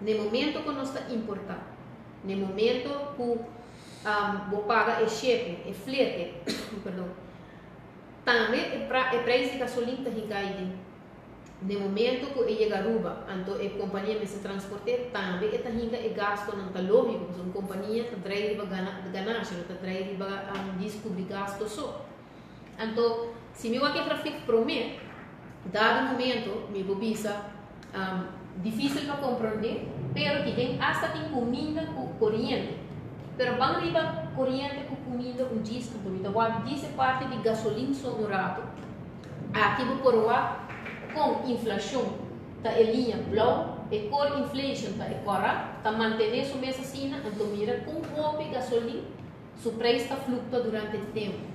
Na momento ku nos ta importá, na momento ku bo paga e shipping, e flete, perdon, tambe e preis di gasolin ta hinká aden. Na momento ku e yega Aruba, anto e kompania mester transport'é, tambe e ta hinka e gastonan. Ta lógiko, pasobra un kompania ta drai riba ganashi, no ta drai riba diskubrí gasto so. Anto, si mi wak e grafik promé, dado momento mi por bisa difísil pa komprondé, pero ki den asta tin kuminda ku koriente. Pero ban riba koriente ku kuminda un djis, anto mi ta wak djis e parti di gasolin so un rato. Aki bo por wak kon inflashon ta e liña blou, e core inflation ta e kòrá, ta mantené su mes asina, anto mira kon hopi gasolin su preis ta fluktua durante tempu.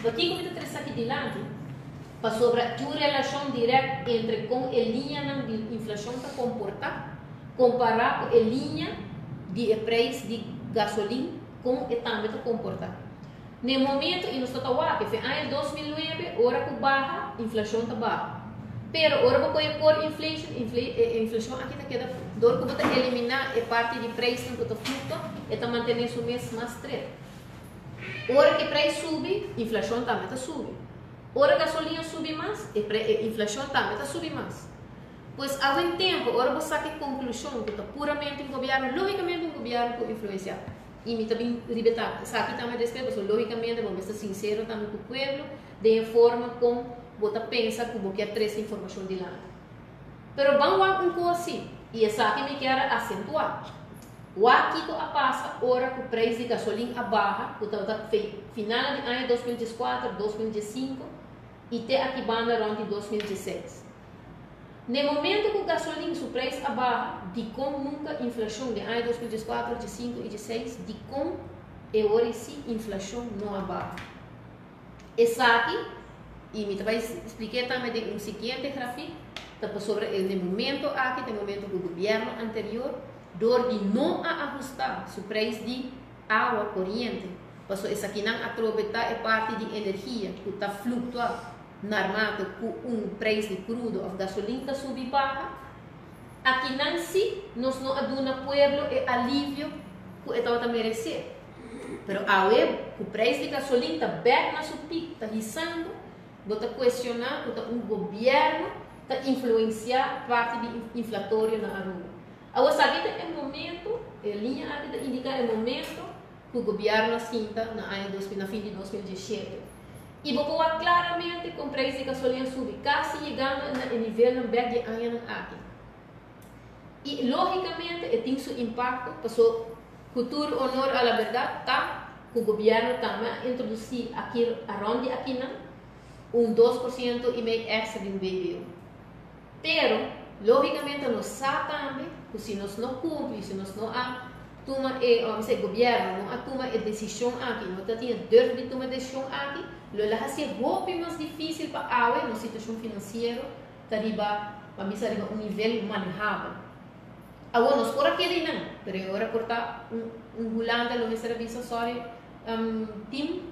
Pakiko mi ta trese aki dilanti? Pasobra tin un relashon dirèkt entre kon e liñanan di inflashon ta komportá kompará ku e liña di e preis di gasolin kon e tambe ta komportá. Na e momento i nos ta ta wak fe aña 2009 ora ku baha inflashon ta baha. Pero ora bo kohe core inflation, e inflashon aki ta keda dor ku bo ta eliminá e parti di preisnan ku ta fluktua, e ta mantené su mes mas stret. Ora ku e preis subi, inflashon tambe ta subi. Ora gasolina subi mas, e e inflashon tambe ta subi mas. Pues awe tempu ora bo saka e konklushon ku ta puramente un gobièrnu, lógikamente un gobièrnu ku influensiá. I mi ta bin riba e ta esaki tambe despues pasobra logicamente bo mester sincero tambe cu pueblo den e forma con bo ta pensa cu bo kier trece informacion dilanti. Pero ban wak un cos si, y esaki mi kier a acentua. Wak kico a pasa ora cu prijs di gasolin a baha cu tabata final di aña 2014, 2015 y te aki banda rond di 2016. N'e momento ku gasolin su preis a baha, dikon nunka inflashon den aña 2014, 15 i 16, dikon e ora si inflashon no a baha? Esaki, i mi ta bai splik'é tambe den un siguiente grafik, ta pasobra e n'e momento aki ta e momento ku gobièrnu anterior dor di no a ahustá su preis di awa koriente, pasobra esakinan atrobe ta e parti di energia ku ta fluktua Narmate ku un preis di krudo òf gasolin ta subi baha. Akinan sí nos no a duna pueblo e alivio ku e tabata meresé. Pero awe ku preis di gasolin ta bèk na su pik ta hisando, bo ta kuestioná ku ta un gobièrnu ta influensiá parti di inflatorio na Aruba. Awe esaki ta e momento, e liña aki ta indiká e momento ku gobièrnu a sinta na aña dos mil na fin di 2017. I bo por wak klaramente kon preis di gasolin a subi, kasi yegando na e nivelnan bèk di e añanan aki. I lógikamente e tin su impakto, paso ku tur honor a la bèrdat ta ku gobièrnu tambe a introdusí aki arònt di akinan un 2% i mei èkstra di un BBO. Pero, lógikamente nos sa tambe ku si nos no kumpli, si nos no a tuma e, o bisa e gobièrnu no a tuma e desishon aki, no ta tin e durf di tuma e desishon aki, lo el a hasié hopi mas difísil pa awe nos situashon finansiero ta riba, ban bisa riba un nivel manehabel. Awor nos por a keda einan, pero e ora por ta un un Hulanda lo mester a bisa sòri, team,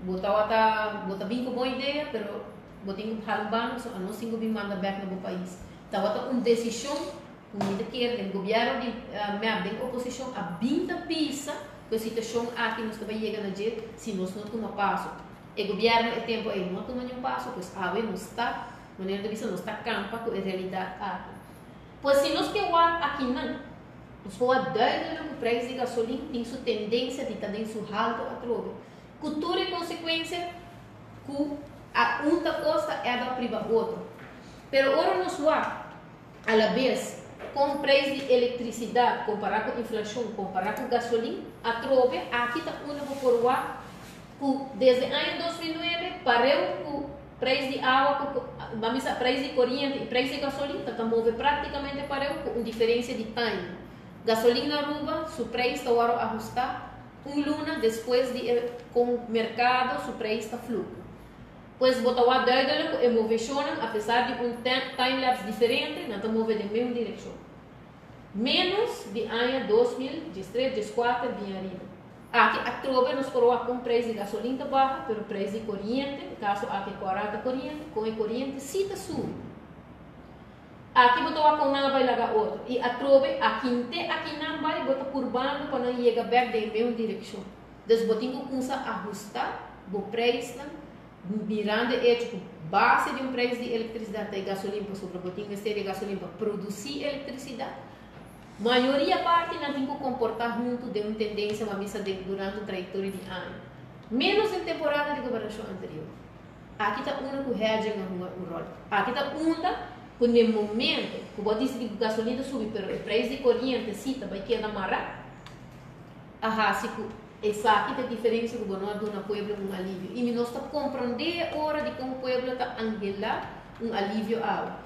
bo tabata, bo ta bin ku bon idea, pero bo tin ku hala un banda pasobra anos tin ku bin manda bek na bo pais. Tabata un desishon ku mi ta kere den gobièrnu di mep den oposishon a bin ta bisa ku e situashon aki nos ta bai yega na dje si nos no tuma paso. E gobièrnu e tempu ei no a tuma niun paso, pues awe nos ta, manera ta bisa, nos ta kampa ku e realidat aki. Pues si nos ke wak akinan, nos por wak duidelijk ku preis di gasolin tin su tendensia di ta den su halto atrobe, ku tur e konsekuensia ku a un ta kosta eba priba otro. Pero ora nos wak alabes kon preis di elektrisidat kompará ku inflashon, kompará ku gasolin, atrobe aki ta unda bo por wak ku desde aña 2009 pareu ku preis di awa ku ban bisa preis di koriente i preis di gasolin ta ta move praktikamente pareu ku un diferensia di time. Gasolin na Aruba su preis ta wòrdu ahustá un luna despues di e kon merkado su preis ta fluktua. Pues bo ta wak duidelijk ku e moveshonnan apesar di un time-lapse diferente nan ta move den mesun direkshon. Ménos di aña 2013, 14 bin ariba. Aki atrobe nos por wak kon preis di gasolin ta baha pero preis di koriente, e kaso aki kòrá ta koriente, kon e koriente sí ta subi. Aki bo ta wak kon nan a bai laga otro. I atrobe, aki te aki nan bai, bo ta purbando pa nan yega bèk den e mesun direkshon. Dus bo tin ku kumsa ahustá bo preisnan mirando e echo ku base di un preis di elektrisidat ta e gasolin pasobra bo tin mester di e gasolin pa produsí elektrisidat. Mayoria parti nan tin ku komportá huntu den un tendensia pa misa den durante un trayektoria di aña. Ménos den temporada di gobernashon anterior. Aki ta unda ku hedging a hunga un ròl. Aki ta unda ku n'e momento ku bo a disidí ku gasolin ta subi pero e preis di koriente sí ta bai keda mará, a hasi ku esaki ta e diferensia ku bo no a duna pueblo un alivio. I mi nos ta komprondé e ora dikon pueblo ta anhelá un alivio awe.